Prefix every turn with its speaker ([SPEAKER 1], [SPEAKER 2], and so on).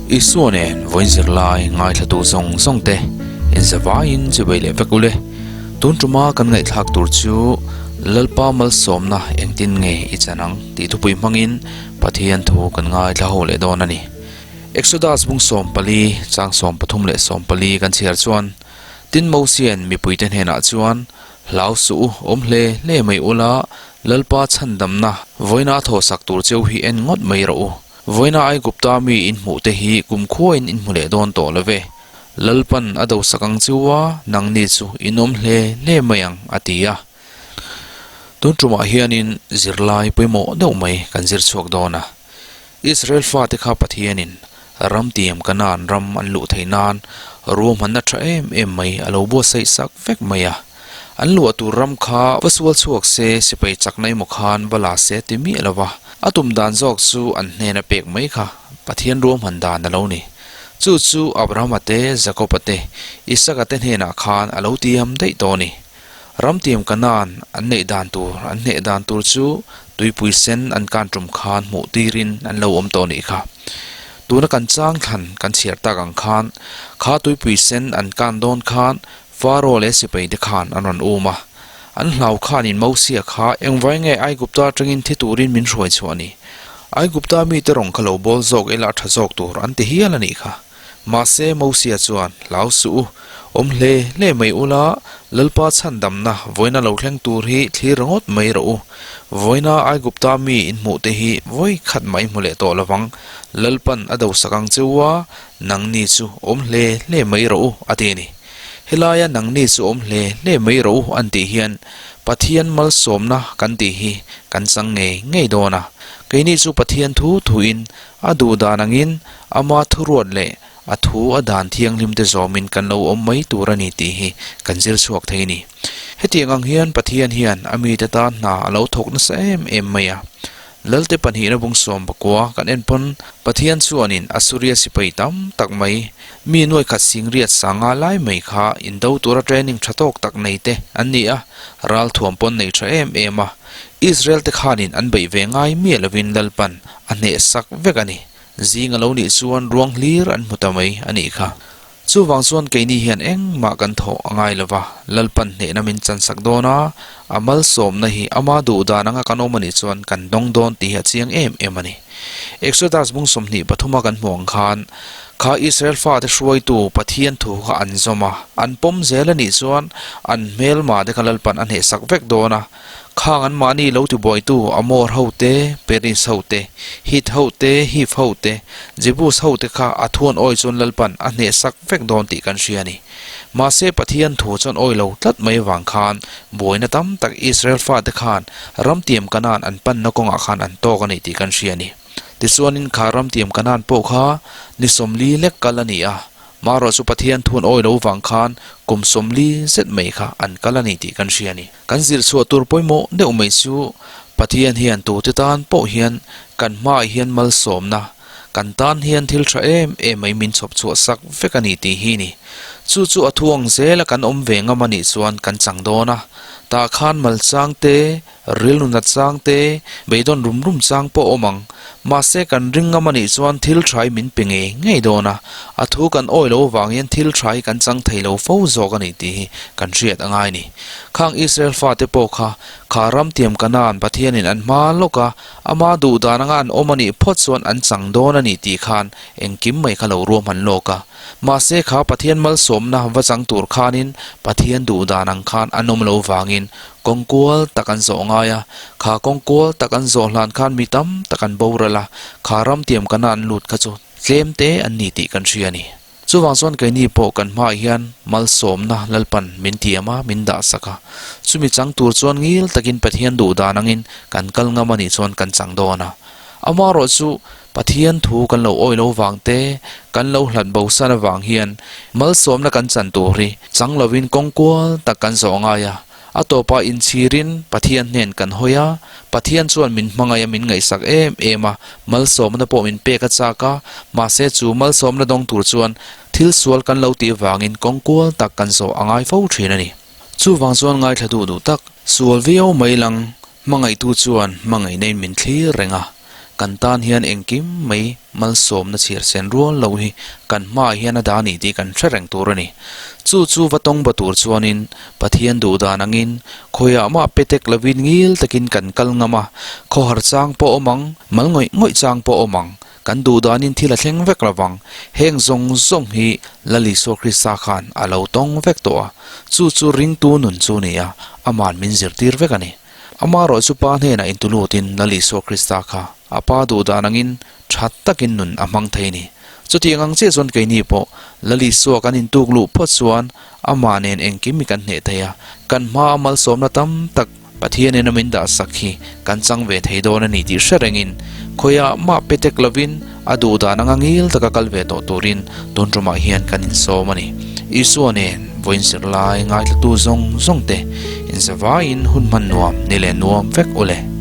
[SPEAKER 1] Isua nen vawiin zirlai ngaithlatu zawng zawng te inzavaiin chibai leh vek ule. Tun tuma kan ngaihthlak tur chu Lalpa malsawmna engtin nge i chan ang tih thupui hmangin Pathian thu kan ngaithla ho leh dawn a ni. Exodus bung 14 chang 33 leh 14 kan chhiar chuan Tin Mosia'n mipuite hnenah chuan Hlau suh u, awm hle hle mai ula, Lalpa chhandamna vawiina a thawhsak tur cheu hi en ngawt mai rawh u. Vawiina Aigupta mi in hmuh te hi kumkhuain in hmu leh dawn tawh lo ve. Lalpan a dosak ang chu a, nangni chu in awm hle hle mai ang, a ti a. Tun tumah hianin zirlai pawimawh deuh mai kan zir chhuak dawn a. Israel fate kha Pathianin ram tiam Kanaan ram an luh theih nan ruahmanna tha em em mai a lo buatsaih sak vek mai a. An luah tur ram kha va sual chhuak se sipai chakna emaw khan va la se ti miah lo va, a tum dan zawk chu an hnena pek mai kha Pathian ruahman dan a lo ni. Chu chu Abrahama te, Jakoba te, Isaka te hnenah khan a lo tiam daih tawh a ni. Ramtiam Kanaan an neih dan tur an hneh dan tur chu tuipui sen an kan tum khan hmuh tirin an lo awm tawh nih kha. Tuna kan chang thlan kan chhiar tak ang khan kha tuipui sen an kan dawn khan Faro leh sipai te khan an rawn um a. An hlau khanin Mosia kha engvai nge Aigupta atangin thi turin min hruai chhuah ni? Aigupta mite rawng kha lo bawl zawk ila tha zawk tur an ti hial a nih kha. Mahse, Mosia chuan, Hlau suh u, awm hle hle mai ula, Lalpa chhandamna vawiina lo thleng tur hi thlir ringawt mai rawh u. Vawiina Aigupta mi in hmuh te hi vawi khat mai hmu leh tawh lovang. Lalpan a dosak ang che u a, nangni chu awm hle hle mai rawh u, a ti a ni. Helaia nangni chu awm hle hle mai rawh u an tih hian Pathian malsawmna kan tih hi kan chang ngei ngei dawn a. Keini chu Pathian thu thuin A duh dan angin ama thuruat leh a thu a dan thianghlim te zawmin kan lo awm mai tur a ni tih hi kan zir chhuak thei a ni. Hetiang ang hian Pathian hian a mite tan hna a lo thawk nasa em em mai a. Lalte pahnihna bung 19 kan en pawn Pathian chuanin Assuria sipai tam tak mai, mi nuai khat singriat sanga lai mai kha indo tura training tha tawk tak nei te an ni a, ralthuam pawn nei tha em em a. Israel te khanin an beih ve ngai miah lovin Lalpan a hneh sak vek a ni. Zing a lo nih chuan ruang hlir an hmu ta mai a nih kha. Chuvang chuan keini hian engmah kan thawh a ngai lo va, Lalpan hnehna min chan sak dawn a, a malsawmna hi ama duh dan anga kan awm a nih chuan kan dawng dawn tih hi a chiang em em a ni. Exodus bung 23 a kan hmuh ang khan, kha Israel fate hruaitu Pathian thu kha an zawm a, an pawm zel a nih chuan an hmelma te kha Lalpan a hneh sak vek dawn a, Khang an mahni lo tibuaitu Amor ho te, Peris ho te, Hit ho te, Hiv ho te, Jebus ho te kha a thuan awi chuan Lalpan a hneh sak vek dawn tih kan hria a ni. Mahse Pathian thu chuan awi lo tlat mai avang khan buaina tam tak Israel fate khan ramtiam Kanaan an panna kawngah khan an tawk a ni tih kan hria a ni. Tichuanin kha ramtiam Kanaan pawh kha ni 40 lek kal a ni a, Marawh chu Pathian thuan awi lo vang khan kum 40 zet mai kha an kal a ni tih kan hria a ni. Kan zir chhuah tur pawimawh deuh mai chu Pathian hian tute tan pawh hian kan hmaah hian malsawmna, kan tan hian thil tha em em mai min chhawp chhuah sak vek a ni tih hi ni. Chu chu a thuang zela kan awm ve ngam a nih chuan kan chang dawn a, tah khan malchang te, Rilnuna chang te, beidawn rum rum chang pawh awm ang. Mahse kan ring ngam a nih chuan thil tha hi min pe ngei ngei dawn a, a thu kan awi lo avang hian thil tha hi kan chang thei lo fo zawk a ni tih hi kan hriat a ngai a ni. Khang Israel fate pawh kha, kha ram tiam Kanaan Pathianin an hma lawk a, ama duh dan anga an awm a nih phawt chuan an chang dawn a ni tih khan engkim mai kha lo ruahman lawk a. Mahse kha Pathian malsawmna va chang tur khanin Pathian duh dan ang khan an awm lo vangin Kawngkual tak an zawh ngai a, kha kawngkual tak an zawh hlan khan mi tam tak an boral a, kha ram tiam kana an lut kha chu tlem te an ni tih kan hria a ni. Chuvang chuan keini pawh kan hmaah hian malsawmna Lalpan min tiam a, min dah sak a. Chumi chang tur chuan ngil takin Pathian duh dan angin kan kal ngam a nih chuan kan chang dawn a. Amaherawh chu Pathian thu kan lo awi lo vang te, kan lo hlat bo san avang hian malsawmna kan chan tur hi chang lovin kawngkual tak kan zawh ngai a. A tawpah inchhirin Pathian hnen kan hawi a, Pathian chuan min hmangaih a min ngaihsak em em a, malsawmna pawh min pek a chak a, mahse chu malsawmna dawng tur chuan thil sual kan lo tih vangin kawng kual tak kan zawh a ngai fo thin a ni. Chuvang chuan ngaithla duh duh tak, sual viau mai lang, hmangaihtu chuan hmangaihna in min thlir reng a. Kan tan hian engkim mai malsawmna chhiar sen rual lo hi kan hmaah hian a dah a ni tih kan hre reng tur a ni. Chu chu va tawng ba tur chuanin Pathian duh dan angin khawiah mah pe tek lovin ngil takin kan kal ngam a, khawhar chang pawh awm ang, mal ngawih ngawih chang pawh awm ang, kan duh danin thil a thleng vek lo vang. Heng zawng zawng hi Lal Isua Krista khan a lo tawng vek tawh a, chu chu ringtu nun chu a ni a, ama'n min zirtir vek a ni. Amaherawh chu Pa hnenah intulutin Lal Isua Krista kha a Pa duh dan angin tha takin nun a hmang thei a ni. Chutiang ang chiah chuan keini pawh Lal Isua kan intuk luh phawt chuan amah nen engkim hi kan hneh thei a, kan hmaa malsawmna tam tak Pathianin a min dahsak hi kan chang ve thei dawn a ni tih hre rengin khawiah mah pe tek lovin a duh dan anga ngil taka kal ve tawh turin tun tumah hian kan insawm a ni. Isua nen vawiin zirlai ngaithlatu zawng zawng te inzavaiin hun hman nuam ni leh nuam vek u le.